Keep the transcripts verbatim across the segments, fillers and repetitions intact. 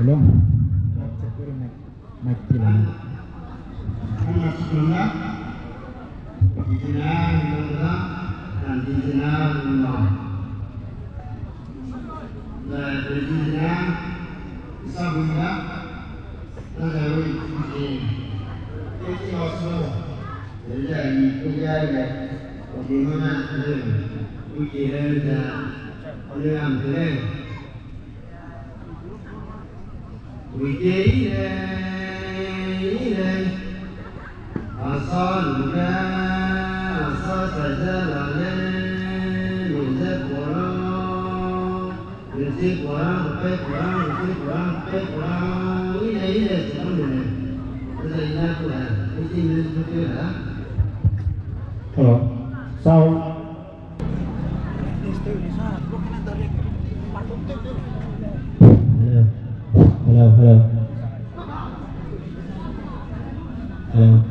Lo. Mai ti la. Ana sukuna. Dijina, nuna, kan dijina, nuna. Na dijina, sabuna. Na jawi, dijina. Eki asu. Dijina, ni kuya le. Odi mana, ne. Uki le, ja. Odi am le. Wike ile, ile. Asa lube, asa saja lale, lube kora, lube kora, lube kora, lube kora, lube kora, ile, ile, se bam lube. Kora ile kora, isi ne su kora. Hello. Sound. Hello. Hello, hello. Hello.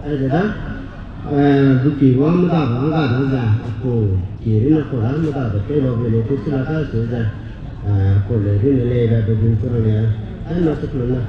Aide da, eh, buki wa meda ba ga da ze, ko, ki ri na ko da meda ba te lo be le tu sila ka se ze, eh, ko le ri ne le da be dun ko ne, ai na se ko na.